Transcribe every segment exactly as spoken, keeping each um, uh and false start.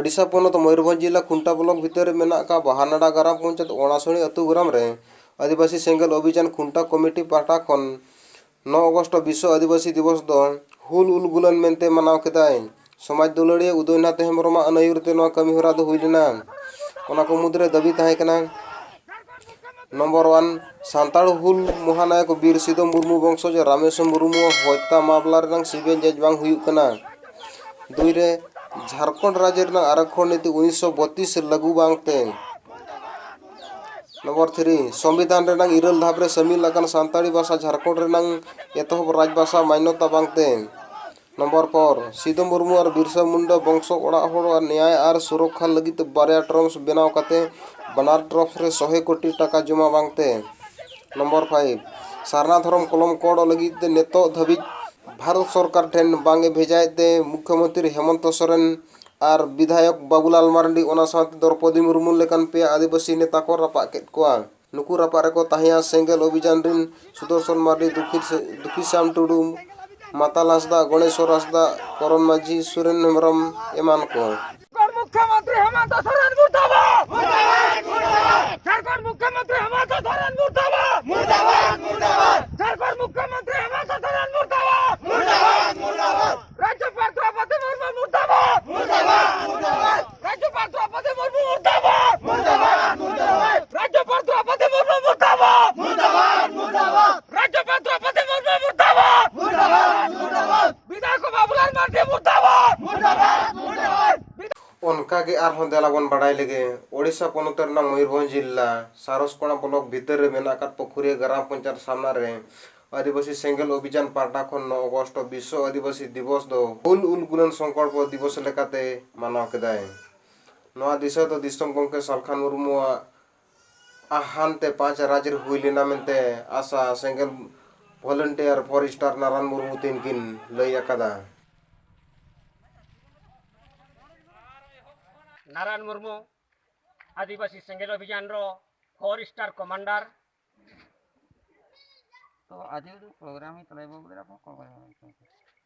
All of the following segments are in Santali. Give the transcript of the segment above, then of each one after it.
ᱳᱰᱤᱥᱟ ᱯᱚᱱᱚᱛ ᱢᱚᱭᱩᱨᱵᱷᱚᱸᱡᱽ ᱡᱤᱞᱟ ᱠᱷᱩᱱᱴᱟ ᱵᱞᱚᱠ ᱵᱷᱤᱛᱟᱹᱨ ᱨᱮ ᱢᱮᱱᱟᱜ ᱟᱠᱟᱫ ᱵᱟᱦᱟᱱᱟᱰᱟ ᱜᱨᱟᱢ ᱯᱚᱧᱪᱟᱭᱮᱛ ᱚᱲᱟᱥᱚᱲᱤ ᱟᱹᱛᱩ ᱜᱨᱟᱢ ᱨᱮ ᱟᱹᱫᱤᱵᱟᱹᱥᱤ ᱥᱮᱸᱜᱮᱞ ᱚᱵᱷᱤᱡᱟᱱ ᱠᱷᱩᱱᱴᱟ ᱠᱚᱢᱤᱴᱤ ᱯᱟᱦᱴᱟ ᱠᱷᱚᱱ ᱱᱚ ᱚᱜᱚᱥᱴ ᱵᱤᱥᱥᱚ ᱟᱹᱫᱤᱵᱟᱹᱥᱤ ᱫᱤᱵᱚᱥ ᱫᱚ ᱦᱩᱞ ᱩᱞᱜᱩᱞᱟᱱ ᱢᱮᱱᱛᱮ ᱢᱟᱱᱟᱣ ᱠᱮᱫᱟᱭ᱾ ᱥᱚᱢᱟᱡᱽ ᱫᱩᱞᱟᱹᱲᱤᱭᱟᱹ ᱩᱫᱚᱭᱱᱟᱛᱷ ᱦᱮᱢᱵᱨᱚᱢᱟᱜ ᱟᱹᱱᱟᱹᱭᱩᱨ ᱛᱮ ᱱᱚᱣᱟ ᱠᱟᱹᱢᱤ ᱦᱚᱨᱟ ᱫᱚ ᱦᱩᱭ ᱞᱮᱱᱟ᱾ ᱚᱱᱟ ᱠᱚ ᱢᱩᱫᱽᱨᱮ ᱫᱟᱹᱵᱤ ᱛᱟᱦᱮᱸ ᱠᱟᱱᱟ, ᱱᱚᱢᱵᱚᱨ ᱚᱣᱟᱱ, ᱥᱟᱱᱛᱟᱲ ᱦᱩᱞ ᱢᱚᱦᱟᱱᱟᱭᱚᱠ ᱵᱤᱨ ᱥᱤᱫᱚ ᱢᱩᱨᱢᱩ ᱵᱚᱝᱥᱚᱡ ᱨᱟᱢᱮᱥᱣᱚᱨ ᱢᱩᱨᱢᱩ ᱦᱚᱛᱛᱟ ᱢᱟᱢᱞᱟ ᱨᱮᱱᱟᱜ ᱥᱤᱵᱤᱟᱭ ᱡᱟᱡᱽ ᱵᱟᱝ ᱦᱩᱭᱩᱜ ᱠᱟᱱᱟ᱾ ᱫᱩᱭ ᱨᱮ, ᱡᱷᱟᱲᱠᱷᱚᱸᱰ ᱨᱟᱡᱽ ᱨᱮᱱᱟᱜ ᱟᱨᱚᱠᱠᱷᱚᱬ ᱱᱤᱛᱤ ᱩᱱᱤᱥᱥᱚ ᱵᱚᱛᱤᱥ ᱞᱟᱹᱜᱩ ᱵᱟᱝᱛᱮ᱾ ᱱᱚᱢᱵᱚᱨ ᱛᱷᱨᱤ, ᱥᱚᱝᱵᱤᱫᱷᱟᱱ ᱨᱮᱱᱟᱜ ᱤᱨᱟᱹᱞ ᱫᱷᱟᱯ ᱨᱮ ᱥᱟᱹᱢᱤᱞ ᱟᱠᱟᱱ ᱥᱟᱱᱛᱟᱲᱤ ᱵᱷᱟᱥᱟ ᱡᱷᱟᱲᱠᱷᱚᱸᱰ ᱨᱮᱱᱟᱜ ᱮᱛᱚᱦᱚᱵ ᱨᱟᱡᱽ ᱵᱷᱟᱥᱟ ᱢᱟᱱᱱᱚᱛᱟ ᱵᱟᱝᱛᱮ᱾ ᱱᱚᱢᱵᱚᱨ ᱯᱷᱳᱨ, ᱥᱤᱫᱚ ᱢᱩᱨᱢᱩ ᱟᱨ ᱵᱤᱨᱥᱟ ᱢᱩᱱᱰᱟ ᱵᱚᱝᱥᱚ ᱚᱲᱟᱜ ᱦᱚᱲ ᱟᱨ ᱱᱮᱭᱟᱭ ᱟᱨ ᱥᱩᱨᱚᱠᱠᱷᱟ ᱞᱟᱹᱜᱤᱫ ᱵᱟᱨᱭᱟ ᱴᱨᱟᱥᱴ ᱵᱮᱱᱟᱣ ᱠᱟᱛᱮ ᱵᱟᱱᱟᱨ ᱴᱨᱟᱥᱴ ᱨᱮ ᱥᱚᱦᱮ ᱠᱳᱴᱤ ᱴᱟᱠᱟ ᱡᱚᱢᱟ ᱵᱟᱝᱛᱮ᱾ ᱱᱚᱢᱵᱚᱨ ᱯᱷᱟᱭᱤᱵᱷ, ᱥᱟᱨᱱᱟ ᱫᱷᱚᱨᱚᱢ ᱠᱚᱞᱚᱢ ᱠᱳᱰ ᱞᱟᱹᱜᱤᱫ ᱛᱮ ᱱᱤᱛᱚᱜ ᱫᱷᱟᱹᱵᱤᱡ ᱵᱷᱟᱨᱚᱛ ᱥᱚᱨᱠᱟᱨ ᱴᱷᱮᱱ ᱵᱟᱝ ᱮ ᱵᱷᱮᱡᱟᱭᱮᱫ ᱛᱮ ᱢᱩᱠᱷᱭᱚᱢᱚᱱᱛᱨᱤ ᱦᱮᱢᱚᱱᱛᱚ ᱥᱚᱨᱮᱱ ᱟᱨ ᱵᱤᱫᱷᱟᱭᱚᱠ ᱵᱟᱵᱩᱞᱟᱞ ᱢᱟᱨᱰᱤ, ᱚᱱᱟ ᱥᱟᱶᱛᱮ ᱫᱨᱚᱯᱚᱫᱤ ᱢᱩᱨᱢᱩ ᱞᱮᱠᱟᱱ ᱯᱮᱭᱟ ᱟᱹᱫᱤᱵᱟᱹᱥᱤ ᱱᱮᱛᱟ ᱠᱚ ᱨᱟᱯᱟᱜ ᱠᱮᱫ ᱠᱚᱣᱟ᱾ ᱱᱩᱠᱩ ᱨᱟᱯᱟᱜ ᱨᱮᱠᱚ ᱛᱟᱦᱮᱸᱭᱟ ᱥᱮᱸᱜᱮᱞ ᱚᱵᱷᱤᱡᱟᱱ ᱨᱤᱱ ᱥᱩᱫᱚᱨᱥᱚᱱ ᱢᱟᱨᱰᱤ, ᱫᱩᱠᱷᱤ-, ᱫᱩᱠᱷᱤᱥᱟᱢ ᱴᱩᱰᱩ, ᱢᱟᱛᱟᱞ ᱦᱟᱸᱥᱫᱟ, ᱜᱚᱬᱮᱥᱚᱨ ᱦᱟᱸᱥᱫᱟ, ᱠᱚᱨᱚᱱ ᱢᱟᱹᱡᱷᱤ, ᱥᱩᱨᱮᱱ ᱦᱮᱢᱵᱨᱚᱢ ᱮᱢᱟᱱ ᱠᱚ᱾ ᱡᱷᱟᱲᱠᱷᱚᱸᱰ ᱢᱩᱠᱷᱭᱚᱢᱚᱱᱛᱨᱤ ᱦᱮᱢᱚᱱᱛᱚ ᱥᱚᱨᱮᱱ ᱢᱩᱨᱫᱟᱵᱟᱫ! ᱡᱷᱟᱲᱠᱷᱚᱸᱰ ᱢᱩᱠᱷᱭᱚᱢᱚᱱᱛᱨᱤ ᱦᱮᱢᱚᱱᱛᱚ ᱥᱚᱨᱮᱱ ᱢᱩᱨᱫᱟᱵᱟᱫ! ᱡᱷᱟᱲᱠᱷᱚᱸᱰ ᱢᱩᱠᱷᱭᱚᱢᱚᱱᱛᱨᱤ ᱦᱮᱢᱚᱱᱛᱚ ᱥᱚᱨᱮᱱ ᱢᱩᱨᱫᱟᱵᱟᱫ! ᱨᱟᱡᱽᱡᱚᱯᱟᱞ ᱫᱨᱚᱯᱚᱫᱤ ᱢᱩᱨᱢᱩ ᱢᱩᱨᱫᱟᱵᱟᱫ! ᱨᱟᱡᱽᱡᱚᱯᱟᱞ ᱫᱨᱚᱯᱚᱫᱤ ᱢᱩᱨᱢᱩ ᱢᱩᱨᱫᱟᱵᱟᱫ! ᱨᱟᱡᱽᱡᱚᱯᱟᱞ ᱫᱨᱚᱯᱚᱫᱤ ᱢᱩᱨᱢᱩ ᱢᱩᱨᱫᱟᱵᱟᱫ! ᱨᱟᱡᱽᱡᱚᱯᱟᱞ ᱫᱨᱚᱯᱚᱫᱤ ᱢᱩᱨᱢᱩ ᱢᱩᱨᱫᱟᱵᱟᱫ! ᱵᱤᱫᱷᱟᱭᱚᱠ ᱵᱟᱵᱩᱞᱟᱞ ᱢᱟᱨᱰᱤ ᱢᱩᱨᱫᱟᱵᱟᱫ! ᱚᱱᱠᱟ ᱜᱮ ᱟᱨᱦᱚᱸ ᱫᱮᱞᱟ ᱵᱚᱱ ᱵᱟᱲᱟᱭ ᱞᱮᱜᱮ, ᱳᱰᱤᱥᱟ ᱯᱚᱱᱚᱛ ᱨᱮᱱᱟᱜ ᱢᱚᱭᱩᱨᱵᱷᱚᱸᱡᱽ ᱡᱤᱞᱟ ᱥᱟᱨᱚᱥᱠᱚᱬᱟ ᱵᱞᱚᱠ ᱵᱷᱤᱛᱟᱹᱨ ᱨᱮ ᱢᱮᱱᱟᱜ ᱟᱠᱟᱫ ᱯᱩᱠᱷᱩᱨᱤᱭᱟᱹ ᱜᱨᱟᱢ ᱯᱚᱧᱪᱟᱭᱮᱛ ᱥᱟᱢᱱᱟ ᱨᱮ ᱟᱹᱫᱤᱵᱟᱹᱥᱤ ᱥᱮᱸᱜᱮᱞ ᱚᱵᱷᱤᱡᱟᱱ ᱯᱟᱦᱴᱟ ᱠᱷᱚᱱ ᱱᱚ ᱚᱜᱚᱥᱴ ᱵᱤᱥᱥᱚ ᱟᱹᱫᱤᱵᱟᱹᱥᱤ ᱫᱤᱵᱚᱥ ᱫᱚ ᱦᱩᱞ ᱩᱞᱜᱩᱞᱟᱱ ᱥᱚᱝᱠᱚᱞᱯᱚ ᱫᱤᱵᱚᱥ ᱞᱮᱠᱟᱛᱮ ᱢᱟᱱᱟᱣ ᱠᱮᱫᱟᱭ᱾ ᱱᱚᱣᱟ ᱫᱤᱥᱟᱹ ᱫᱚ ᱫᱤᱥᱚᱢ ᱜᱚᱢᱠᱮ ᱥᱟᱞᱠᱷᱟᱱ ᱢᱩᱨᱢᱩᱣᱟᱜ ᱟᱦᱟᱱ ᱛᱮ ᱯᱟᱸᱪ ᱨᱟᱡᱽ ᱨᱮ ᱦᱩᱭ ᱞᱮᱱᱟ ᱢᱮᱱᱛᱮ ᱟᱥᱟ ᱥᱮᱸᱜᱮᱞ ᱵᱷᱚᱞᱮᱱᱴᱤᱭᱟᱨ ᱯᱷᱚᱨ ᱥᱴᱟᱨ ᱱᱟᱨᱟᱱ ᱢᱩᱨᱢᱩ ᱛᱤᱱᱠᱤᱱ ᱞᱟᱹᱭ ᱟᱠᱟᱫᱟ᱾ ᱱᱟᱨᱟᱱ ᱢᱩᱨᱢᱩ, ᱟᱹᱫᱤᱵᱟᱹᱥᱤ ᱥᱮᱸᱜᱮᱞ ᱚᱵᱷᱤᱡᱟᱱ ᱨᱚ ᱯᱷᱚᱨ ᱥᱴᱟᱨ ᱠᱚᱢᱟᱱᱰᱟᱨ᱾ ᱛᱚ ᱟᱡ ᱯᱨᱳᱜᱨᱟᱢ ᱦᱩᱭᱩᱜ ᱛᱟᱞᱮ ᱵᱟᱹᱵᱩ ᱜᱤᱫᱽᱨᱟᱹ ᱠᱚ ᱠᱚ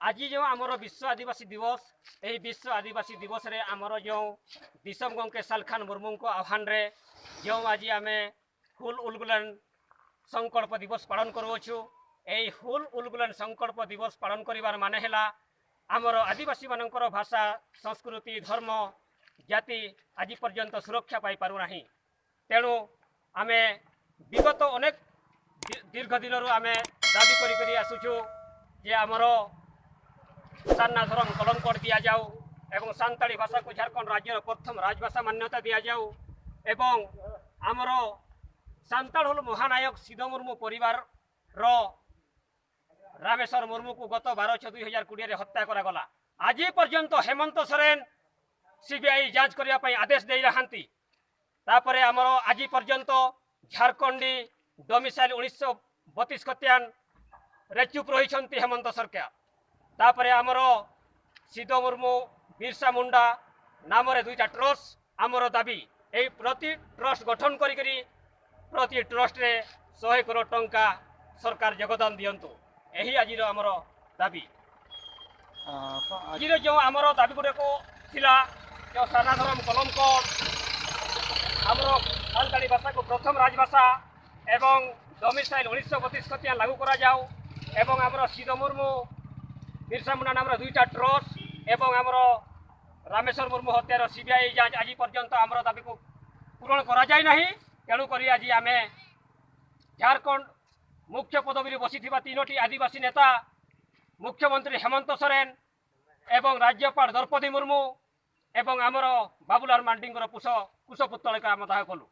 ଆଜି ଯେଉଁ ଆମର ବିଶ୍ୱ ଆଦିବାସୀ ଦିବସ, ଏହି ବିଶ୍ୱ ଆଦିବାସୀ ଦିବସରେ ଆମର ଯେଉଁ ଦିଶମ ଗଙ୍ଗକେ ସାଲଖାନ ମୁର୍ମୁଙ୍କ ଆହ୍ୱାନରେ ଯେଉଁ ଆଜି ଆମେ ହୁଲ ଉଲଗୁଲାନ ସଂକଳ୍ପ ଦିବସ ପାଳନ କରୁଅଛୁ। ଏହି ହୁଲ ଉଲଗୁଲାନ ସଂକଳ୍ପ ଦିବସ ପାଳନ କରିବାର ମାନେ ହେଲା ଆମର ଆଦିବାସୀମାନଙ୍କର ଭାଷା, ସଂସ୍କୃତି, ଧର୍ମ, ଜାତି ଆଜି ପର୍ଯ୍ୟନ୍ତ ସୁରକ୍ଷା ପାଇପାରୁନାହିଁ। ତେଣୁ ଆମେ ବିଗତ ଅନେକ ଦୀ- ଦୀର୍ଘ ଦିନରୁ ଆମେ ଦାବି କରି କରି ଆସୁଛୁ ଯେ ଆମର ସାନ୍ନା ଧରମ କଲମ କୋଡ୍ ଦିଆଯାଉ ଏବଂ ସାନ୍ତାଳୀ ଭାଷାକୁ ଝାଡ଼ଖଣ୍ଡ ରାଜ୍ୟର ପ୍ରଥମ ରାଜଭାଷା ମାନ୍ୟତା ଦିଆଯାଉ ଏବଂ ଆମର ସାନ୍ତାଳ ହୁଲ ମହାନାୟକ ସିଦ୍ଧ ମୁର୍ମୁ ପରିବାରର ରାମେଶ୍ୱର ମୁର୍ମୁକୁ ଗତ ବାର ଛଅ ଦୁଇ ହଜାର କୋଡ଼ିଏରେ ହତ୍ୟା କରାଗଲା। ଆଜି ପର୍ଯ୍ୟନ୍ତ ହେମନ୍ତ ସୋରେନ ସିବିଆଇ ଯାଞ୍ଚ କରିବା ପାଇଁ ଆଦେଶ ଦେଇନାହାନ୍ତି। ତାପରେ ଆମର ଆଜି ପର୍ଯ୍ୟନ୍ତ ଝାଡ଼ଖଣ୍ଡି ଡୋମିସାଇଲ ଉଣେଇଶହ ବତିଶ ଖତିଆନରେ ଚୁପ୍ ରହିଛନ୍ତି ହେମନ୍ତ ସରକାର। ତାପରେ ଆମର ସିଦ୍ଧ ମୁର୍ମୁ, ବିର୍ସା ମୁଣ୍ଡା ନାମରେ ଦୁଇଟା ଟ୍ରଷ୍ଟ ଆମର ଦାବି। ଏହି ପ୍ରତି ଟ୍ରଷ୍ଟ ଗଠନ କରିକରି ପ୍ରତି ଟ୍ରଷ୍ଟରେ ଶହେ କରୋଡ଼ ଟଙ୍କା ସରକାର ଯୋଗଦାନ ଦିଅନ୍ତୁ। ଏହି ଆଜିର ଆମର ଦାବି। ଆଜିର ଯେଉଁ ଆମର ଦାବି ଗୁଡ଼ାକ ଥିଲା, ଯେଉଁ ସାନ୍ନା ଧରମ କଲମ କୋଡ୍, ଆମର ସାନ୍ତାଳୀ ଭାଷାକୁ ପ୍ରଥମ ରାଜଭାଷା ଏବଂ ଡୋମିସାଇଲ ଉଣେଇଶହ ବତିଶ ଖତିଆନ ଲାଗୁ କରାଯାଉ ଏବଂ ଆମର ସିଦ୍ଧ ମୁର୍ମୁ, ବିର୍ସା ମୁଣ୍ଡା ନାମର ଦୁଇଟା ଟ୍ରଷ୍ଟ ଏବଂ ଆମର ରାମେଶ୍ୱର ମୁର୍ମୁ ହତ୍ୟାର ସିବିଆଇ ଯାଞ୍ଚ ଆଜି ପର୍ଯ୍ୟନ୍ତ ଆମର ଦାବିକୁ ପୂରଣ କରାଯାଇ ନାହିଁ। ତେଣୁକରି ଆଜି ଆମେ ଝାଡ଼ଖଣ୍ଡ ମୁଖ୍ୟ ପଦବୀରେ ବସିଥିବା ତିନୋଟି ଆଦିବାସୀ ନେତା, ମୁଖ୍ୟମନ୍ତ୍ରୀ ହେମନ୍ତ ସୋରେନ ଏବଂ ରାଜ୍ୟପାଳ ଦ୍ରୌପଦୀ ମୁର୍ମୁ ଏବଂ ଆମର ବାବୁଲାଲ ମାର୍ଣ୍ଡିଙ୍କର କୁଶ କୁଶ ପୁତଳାକୁ ଆମେ ଦାହ କଲୁ।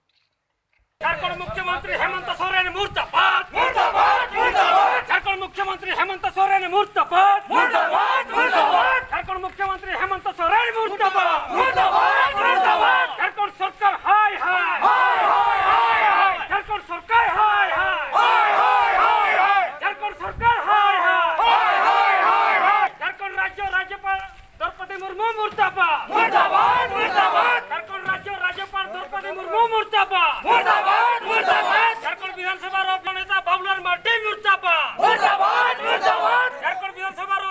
ঝাড়খণ্ড মুখ্যমন্ত্রী হেমন্ত সোরেন মুর্দাবাদ। মুর্দাবাদ, মুর্দাবাদ। ঝাড়খণ্ড মুখ্যমন্ত্রী হেমন্ত সোরেন মুর্দাবাদ। মুর্দাবাদ, মুর্দাবাদ। ঝাড়খণ্ড মুখ্যমন্ত্রী হেমন্ত সোরেন মুর্দাবাদ। মুর্দাবাদ, মুর্দাবাদ। ঝাড়খণ্ড সরকার হায় হায়। হায়, হায়, হায়, হায়। ঝাড়খণ্ড সরকার হায় হায়। হায়, হায়, হায়, হায়। ঝাড়খণ্ড সরকার হায় হায়। হায়, হায়, হায়, হায়। ঝাড়খণ্ড রাজ্য রাজ্যপাল দ্রৌপদী মুর্মু মুর্দাবাদ। মুর্দাবাদ, মুর্দাবাদ। ঝাড়খণ্ড রাজ্য রাজ্যপাল দ্রৌপদী মুর্মু মুর্দাবাদ। মুর্দাবাদ, মুর্দাবাদ। ঝাড়খণ্ড বিধানসভার নেতা বাবুলাল মার্ডি মুর্দাবাদ। মুর্দাবাদ, মুর্দাবাদ। ঝাড়খণ্ড বিধানসভার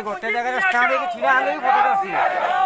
ଗୋଟେ ଜାଗାରେ ଷ୍ଟାଣ୍ଡ ହେଇକି ଛିଡ଼ା ହେଲେ ବି ଫଟୋଟା ଆସିବ।